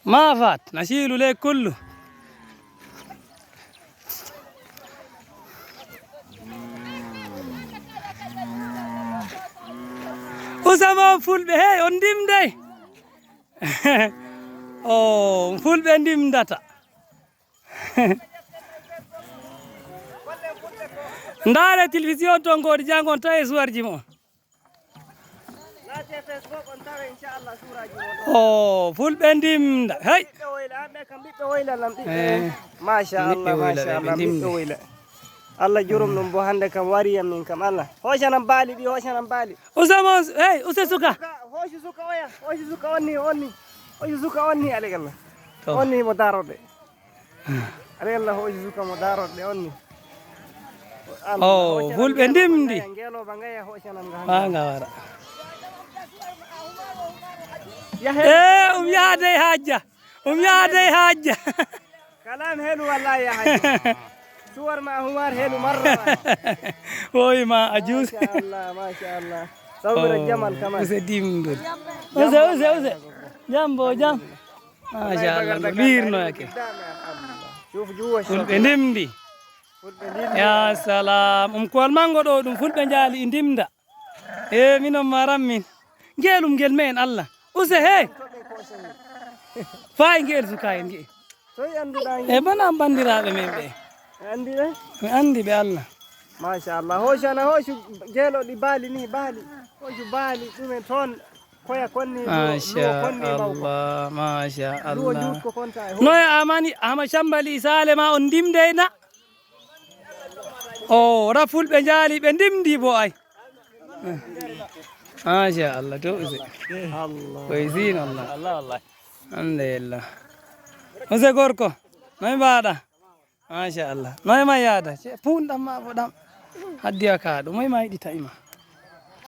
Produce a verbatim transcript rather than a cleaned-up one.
Ma faat, na siilu ley kullu. Usama on fulɓe, hey, on ndimday. O, fulɓe ndimdata. Ndaare télévision ton ko waɗi janngo on tawi e suwarji mon. O, fulɓe ndimda. Hey. Ɓiɓɓe woyla, ɓe kam ɓiɓɓe woyla lam ɓiɓɓe. Eh. Machallah, ɓiɓɓe woyla, machallah, ɓiɓɓe ɓiɓɓe ndimda. Woyla. Allah jurum ɗum bo hannde kam wari yam min kam Allah. Hoocanam baali ɗi, hoocanam baali. Usama, hey, use suka. Hoocu suka oya, hoocu suka onni, onni. Hoocu suka onni, alegalla. To. Onni mo darorde. Aɗa yalla hooji suka mo daaroɗe on ni. O, fulɓe ndimndi. Ngeelooba ngaya hoocanam nga. Haa nga wara. Yahe. Eh, um yaha dey hajja. Um yaha dey hajja. Kalam helu wallahi ya hajja. Suwar ma humar helu marra. Woy ma a juus. Machallah, machallah. Sawira jamal kamal. Use dimndol. Use, use, use. Jam bo jam. Machallah, no liirnoyake. Fulɓe ndimndi. Ya salam. Um kowal manngo ɗo ɗum fulɓe njaali e ndimda. E minon maram min. Ngeelum ngel me'en Allah. Use he. Faa e ngeel suka en nge'e. Toy annduɗaa ngel? E bana am banndiraaɓe men ɓe. A anndi ɓe? Mi anndi ɓe Allah. Machallah. Hoocu ana hoocu geelo ɗi baali ni, baali. Hoocu baali ɗumen toon. Koya konni, luwo, luwo konni bawko. Machallah, machallah. Luwo juutko konta e hoore. Noye amani, ama cambali sale ma on ndimdeyna? O, ra fulɓe njaali ɓe ndimndi bo ay. Machallah, to use. Allah. Koy sin Allah. Allah, Allah. Alhamdulillah. Use gorko, noye mbaɗa? Machallah. Noye ma yaada? Ce-, puunɗam ma bo ɗam. Haddi a kaa ɗo. Moye ma yiɗi ta'i ma?